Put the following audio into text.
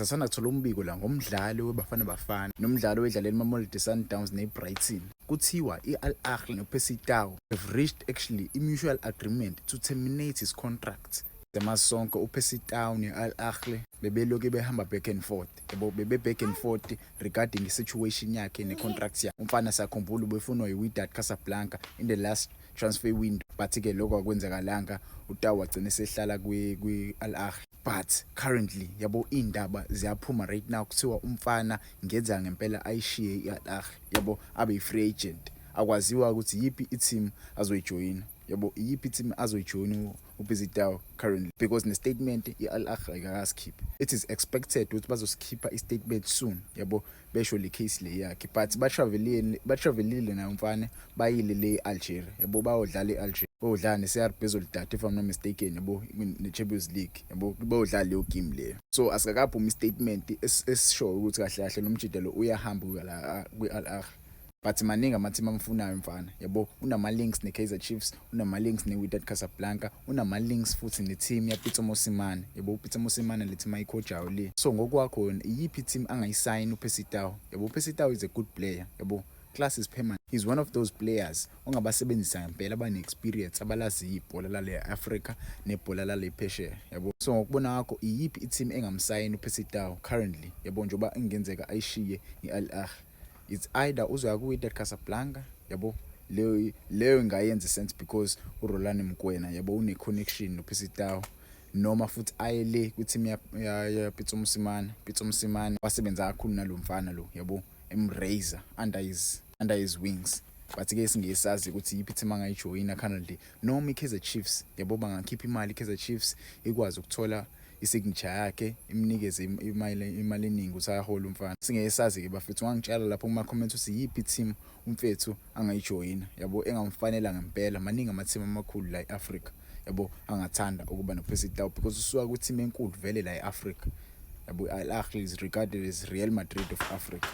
Sasanda kuthola umbiko la ngomdlali weBafana Bafana nomdlali owedlalela iMamelodi Sundowns neBrighton. Kuthiwa i-Al Ahly noPercy Tau have reached actually i-mutual agreement to terminate his contract. Siyamazi sonke uPercy Tau ne-Al Ahly bebelokhu behamba back and forth, yabo, bebe back and forth regarding i-situation yakhe ne-contract yakhe. Umfana, siyakhumbula, ubefunwa yi-Wydad Casablanca in the last transfer window, but-ke lokho akwenzakalanga. UTau wagcina esehlala kwi-Al Ahly, but currently, yabo, iy'ndaba ziyaphuma right now, kuthiwa umfana ngenzeka ngempela ayishiye i-Al Ahly, yabo, abe yi-free agent. Akwaziwa ukuthi yiphi i-team azoyijoyina, yabo, iyiphi i-team azoyijoyina uPercy Tau currently, because ne-statement i-Al Ahly ayikakasikhiphi. It is expected ukuthi bazosikhipha i-statement soon, yabo, besho le case le yakhe. But batravelile naye umfana, bayile le Algeria, yabo, bayodlala e-Algeria, bayodlala ne-CR Belouizdad, if I'm not mistaken, yabo, ne-Champions League, yabo, bayodlala leyo game leyo. So asikakaphumi i-statement esishoyo ukuthi kahle kahle lo mjida lo uyahamba uya la kwi-Al Ahly, but maningi ama-team amfunayo mfana, yabo. Unama-links ne-Kaizer Chiefs, unama-links ne-Wydad Casablanca, unama-links futhi ne-team yaPitso Mosimane, yabo, uPitso Mosimane le team ayicoachayo le. So ngokwakho wena, iyiphi i-team angayisayini uPercy Tau? Yabo, uPercy Tau is a good player, yabo, class is permanent. He's one of those players ongabasebenzisa ngempela, abane-experience, abalaziyo ibhola lale Africa nebhola lale phesheya, yabo. So ngokubona kwakho, iyiphi i-team engamsayini uPercy Tau currently, yabo, njengoba ingenzeka ayishiye i-Al Ahly? It's either uzoya ku-Wydad Casablanca, yabo, leyo ingayenza sense because uRulani Mokwena, yabo, une-connection noPercy Tau, noma futhi aye le kwi-team ya Pitso Mosimane. Pitso Mosimane wasebenza kakhulu nalo mfana lo, yabo, emraise under his wings, but-ke singeke sazi ukuthi yiphi team angayijoyina currently. Noma i-Kaizer Chiefs, yabo, bangakhipha imali, i-Kaizer Chiefs ikwazi ukuthola isignature yakhe, imnikeze imali eningi ukuthi ayahole umfana. Singeke sazi-ke, bafethu. Ungangitshela lapho kuma-comments ukuthi yiphi i-team umfethu angayijoyina, yabo, engamfanela ngempela. Maningi ama-team amakhulu la e-Afrika, yabo, angathanda ukuba noPercy Tau because usuka kwi-team enkulu vele la e-Afrika, yabo. Al Ahly is regarded as Real Madrid of Africa.